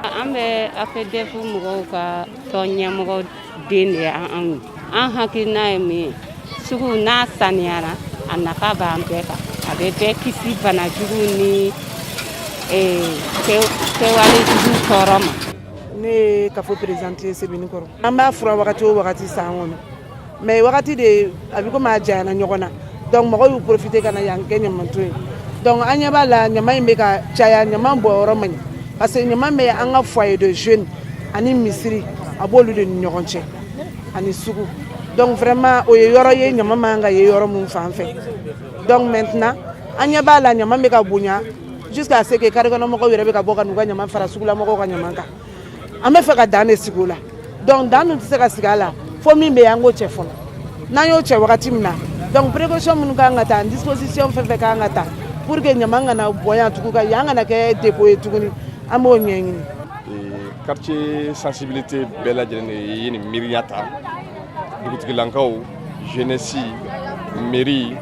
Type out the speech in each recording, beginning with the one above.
An bɛ APDF mɔgɔw ka tɔn ɲɛmɔgɔ den de ye anw ye. An hakilina ye min ye, sugu n'a saniyara, a nafa b'an bɛɛ kan. A bɛ bɛɛ kisi banajugu ni kɛwale jugu tɔɔrɔ ma. Ne ye kafo présidente ye Sebenikɔrɔ. An b'a furan wagati o wagati san kɔnɔ, mais wagati de a bɛ komi a janyana ɲɔgɔn na, donc mɔgɔw y'u profiter ka na yan kɛ ɲamanton ye. Donc an ɲɛ b'a la, ɲama in bɛ ka caya, ɲama bɔyɔrɔ man ɲi, parce que ɲama bɛ an ka foyer de jeunes ani misiri, a b'olu de ni ɲɔgɔn cɛ ani sugu. Donc vraiment o ye yɔrɔ ye ɲama man ka ye yɔrɔ mun fan fɛ. Donc maintenant an ɲɛ b'a la, ɲama bɛ ka bonya jusqu'à ce que carré kɔnɔ mɔgɔw yɛrɛ bɛ ka bɔ ka n'u ka ɲama fara sugulamɔgɔw ka ɲama kan. An bɛ fɛ ka dan de sigi o la. Donc dan dun tɛ se ka sigi a la fo min bɛ yen, an k'o cɛ fɔlɔ. N'an y'o cɛ wagati min na, donc précaution minnu kan ka ta, disposition fɛn fɛn kan ka ta pour que ɲama kana bɔn yan tugun, ka yan kana kɛ dépôt ye tuguni, an b'o ɲɛɲini. Quartier sensibilité bɛɛ lajɛlen de ye nin miiriya ta: dugutigilankaw, jeunesse, mairie,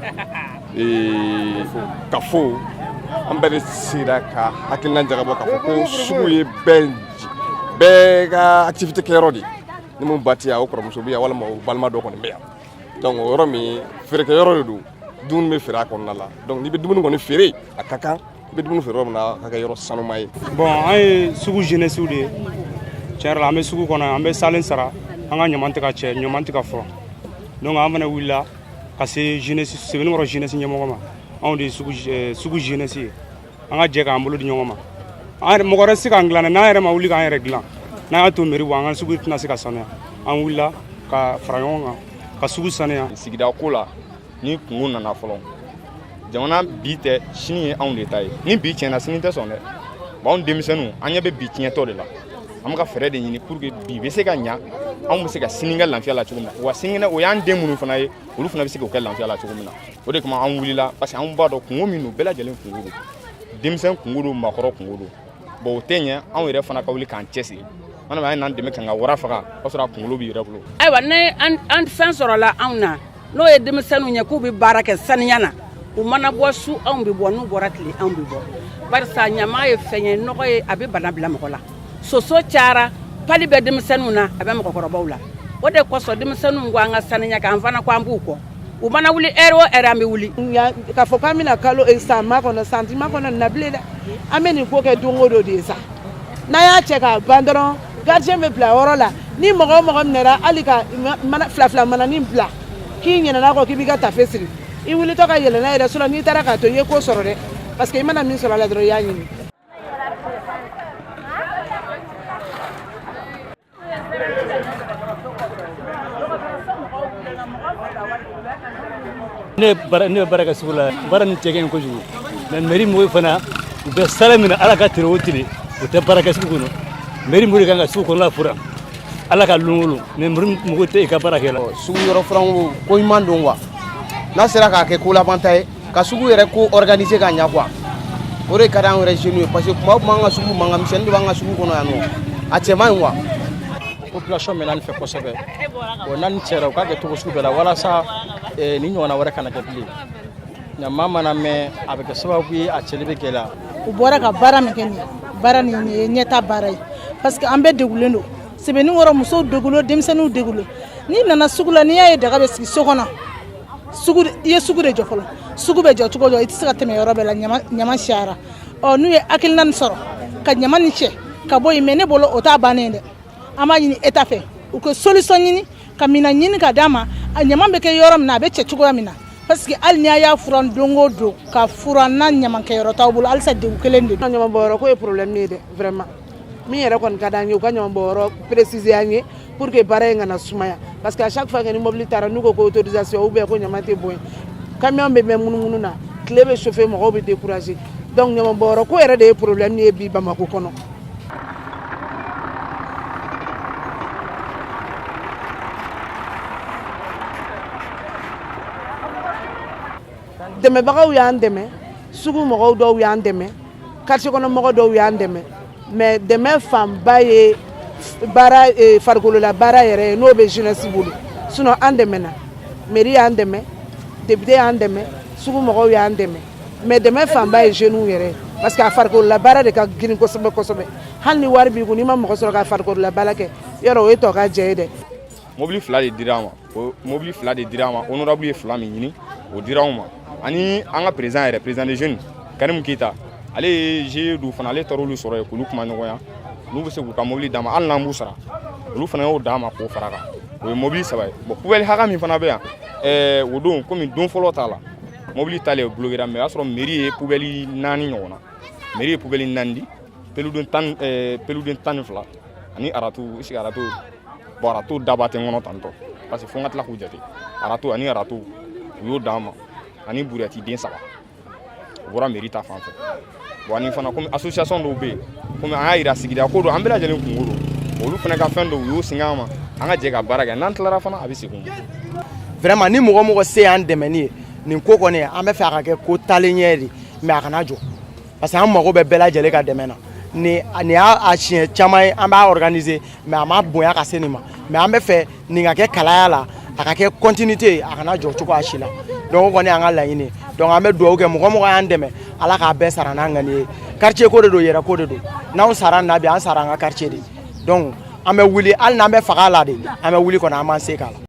kafo, an bɛɛ de sera ka hakilina jagabɔ k'a fɔ ko sugu ye bɛɛ bɛɛ ka activité kɛyɔrɔ de. Ni mun ba tɛ yan, o kɔrɔmuso bɛ yan, walima o balima dɔ kɔni bɛ yan. Donc o yɔrɔ min feerekɛyɔrɔ de don, dumuni bɛ feere a kɔnɔna la. Donc n'i bɛ dumuni kɔni feere, a ka kan i bɛ dumuni feere yɔrɔ min na, a ka kɛ yɔrɔ sanuma ye. Bon, an ye sugu jeunesse de ye. Tiɲɛ yɛrɛ la, an bɛ sugu kɔnɔ, an bɛ salen sara, an ka ɲaman tɛ ka cɛ, ɲaman tɛ ka furan. Donc an fana wulila ka se jeunesse, Sebenikɔrɔ jeunesse ɲɛmɔgɔ ma. Anw de ye sugu jeunesse ye. An ka jɛ k'an bolo di ɲɔgɔn ma. An yɛrɛ, mɔgɔ wɛrɛ tɛ se k'an dilan dɛ, n'an yɛrɛ ma wuli k'an yɛrɛ dilan, n'an y'a to mairie bɔ, an ka sugu tɛna se ka sanuya. An wulila ka fara ɲɔgɔn kan ka sugu sanuya. Sigida ko la, ni kungo nana fɔlɔ, jamana bi tɛ, sini ye anw de ta ye. Ni bi tiɲɛna, sini tɛ sɔn dɛ. Bon, anw denmisɛnninw, an ɲɛ bɛ bi tiɲɛtɔ de la. An bɛ ka fɛɛrɛ de ɲini pour que bi bɛ se ka ɲa, anw bɛ se ka sini kɛ lafiya la cogo min na, wa sinikɛnɛ, o y'an den minnu fana ye, olu fana bɛ se k'o kɛ lafiya la cogo min na. O de kama an wulila, parce que anw b'a dɔn kungo min don, bɛɛ lajɛlen kungo don, denmisɛn kungo don, maakɔrɔ kungo don. Bon, o tɛ ɲɛ, anw yɛrɛ fana ka wuli k'an cɛsiri. An ye n'an dɛmɛ k'an ka wara faga, o sɔrɔ a kunkolo b'i yɛrɛ bolo. Ayiwa, ne an fɛn sɔrɔla anw na, n'o ye denmisɛnninw ye k'u bɛ baara kɛ saniya na. U mana bɔ su, anw bɛ bɔ, n'u bɔra tile, anw bɛ bɔ, barisa ɲama ye fɛn ye, nɔgɔ ye, a bɛ bana bila mɔgɔ la. Soso cayara, pali bɛ denmisɛnninw na, a bɛ mɔgɔkɔrɔbaw la. O de kosɔn denmisɛnninw ko an ka saniya kɛ, an fana ko an b'u kɔ. U mana wuli heure o heure, an bɛ wuli. K'a fɔ k'an bɛna kalo san ma kɔnɔ, san ti ma kɔnɔ nin na bilen dɛ. An bɛ nin ko kɛ don o don de ye sa. N'an y'a cɛ k'a ban dɔrɔn, gardien bɛ bila yɔrɔ la. Ni mɔgɔ o mɔgɔ minɛra, hali ka mana fila fila mananin bila k'i ɲinɛna kɔ k'i b'i ka tafe siri, i wulitɔ ka yɛlɛ n'a ye dɛ. Sinon n'i taara k'a to, i ye ko sɔrɔ dɛ, parce que i mana min sɔrɔ a la dɔrɔn, i y'a ɲini. Ne bɛ baara kɛ sugu la. Baara nin cɛ ka ɲi kojugu, mais mairie mɔgɔw fana, u bɛ sara min na, ala ka tile o tile, u tɛ baara kɛ sugu kɔnɔ. Mairie mɔgɔw de kan ka sugu kɔnɔna furan, ala ka lon o lon, mais mairie mɔgɔw tɛ i ka baara kɛ la. Sugu yɔrɔ furanko ko ɲuman don quoi, n'a sera k'a kɛ ko labanta ye, ka sugu yɛrɛ ko organiser ka ɲa quoi, o de ka di an yɛrɛ jeunes ye, parce que kuma o kuma, an ka sugu mankan misɛnnin de b'an ka sugu kɔnɔ yan nɔ, a cɛ man ɲi quoi. Population bɛ n'an fɛ kosɛbɛ. Bon, n'an cɛra, u k'a kɛ cogo sugu bɛɛ la walasa ni ɲɔgɔnna wɛrɛ kana kɛ bilen. Ɲama mana mɛn, a bɛ kɛ sababu ye a cɛli bɛ gɛlɛya. U bɔra ka baara min kɛ nin ye, baara nin ye ɲɛta baara ye, parce que an bɛɛ degulen don. Sebenikɔrɔ musow degulen, denmisɛnninw degulen. N'i nana sugu la, n'i y'a ye daga bɛ sigi so kɔnɔ, sugu, i ye sugu de jɔ fɔlɔ. Sugu bɛ jɔ cogo jɔ, i tɛ se ka tɛmɛ yɔrɔ bɛɛ la, ɲama ɲama siyara. Ɔ, n'u ye hakilina nin sɔrɔ ka ɲama nin cɛ ka bɔ yen, mais ne bolo o t'a bannen dɛ. An b'a ɲini État fɛ, u ka solution ɲini, ka minɛn ɲini ka d'a ma, a ɲama bɛ kɛ yɔrɔ min na, a bɛ cɛ cogoya min na, parce que hali n'i y'a furan don o don, ka furan n'a ɲamankɛyɔrɔ t'aw bolo, halisa degun kelen de don. Ɲamanbɔyɔrɔ ko ye problème ye dɛ, vraiment. Min yɛrɛ kɔni ka d'an ye, u ka ɲamanbɔyɔrɔ préciser an ye pour que baara in kana sumaya, parce que à chaque fois que ni mobili taara, n'u ko ko autorisation ou bien ko ɲama tɛ bɔn yen, camion bɛ mɛn munumunu na, tile bɛ chauffer, mɔgɔw bɛ décourager. Donc ɲamanbɔyɔrɔ ko yɛrɛ de ye problème ye bi Bamakɔ kɔnɔ. Dɛmɛbagaw y'an dɛmɛ, sugu mɔgɔw dɔw y'an dɛmɛ, quartier kɔnɔ mɔgɔ dɔw y'an dɛmɛ, mais dɛmɛ fanba ye baara farikolola baara yɛrɛ ye, n'o bɛ jeunesse bolo. Sinon an dɛmɛna, mairie y'an dɛmɛ, député y'an dɛmɛ, sugu mɔgɔw y'an dɛmɛ, mais dɛmɛ fanba ye jeunes yɛrɛ ye. Parce que a farikolola baara de ka girin kosɛbɛ kosɛbɛ. Hali ni wari b'i kun, n'i ma mɔgɔ sɔrɔ ka farikolola baara kɛ, yɔrɔ o ye tɔ ka jɛ ye dɛ. Mobili fila de dira an ma. O mobili fila de dira an ma. Honorable ye fila min ɲini, o dira anw ma. Ani an ka président yɛrɛ, président des jeunes, Karim Keita, ale ye GIE dɔw fana, ale taara olu sɔrɔ yen k'olu kuma ɲɔgɔnya n'u bɛ se k'u ka mobili d'an ma, hali n'an b'u sara. Olu fana y'o d'an ma k'o fara kan. O ye mobili saba ye. Bon, poubelle hakɛ min fana bɛ yan, o don, komi don fɔlɔ t'a la, mobili talen o bloquera. Mais o y'a sɔrɔ mairie ye poubelle naani ɲɔgɔn na. Mairie ye poubelle naani di, peluden 10, peluden 12 ani râteau. Est ce que râteau, bon, râteau daba tɛ n kɔnɔ tantɔ, parce que fo n ka tila k'u jate. Râteau ani râteau, u y'o d'an ma, ani brouette den saba. O bɔra mairie ta fan fɛ. Bon, ani fana, komi association dɔw bɛ yen, komi an y'a yira sigida ko don, an bɛɛ lajɛlen kungo don, olu fana ka fɛn dɔw, u y'o singa an ma, an ka jɛ ka baara kɛ. N'an tilara fana, a bɛ segin u ma. Vraiment, ni mɔgɔ mɔgɔ se y'an dɛmɛ ni ye nin ko kɔni, an bɛ fɛ a ka kɛ ko taalen ɲɛ de, mais a kana jɔ, parce que an mago bɛ bɛɛ lajɛlen ka dɛmɛ na. Nin y'a a siɲɛ caman ye an b'a organiser, mais a ma bonya ka se nin ma. Mais an bɛ fɛ nin ka kɛ kalaya la, a ka kɛ continuité ye, a kana jɔ cogoya si la. Donc o kɔni y'an ka laɲini ye. Donc an bɛ dugawu kɛ, mɔgɔ mɔgɔ y'an dɛmɛ, Ala k'a bɛɛ sara n'an ŋani ye. Quartier ko de don, yɛrɛ ko de don. N'anw sara nin na bi, an sara an ka quartier de. Donc an bɛ wuli, hali n'an bɛ faga a la de, an bɛ wuli kɔni, an b'an se k'a la.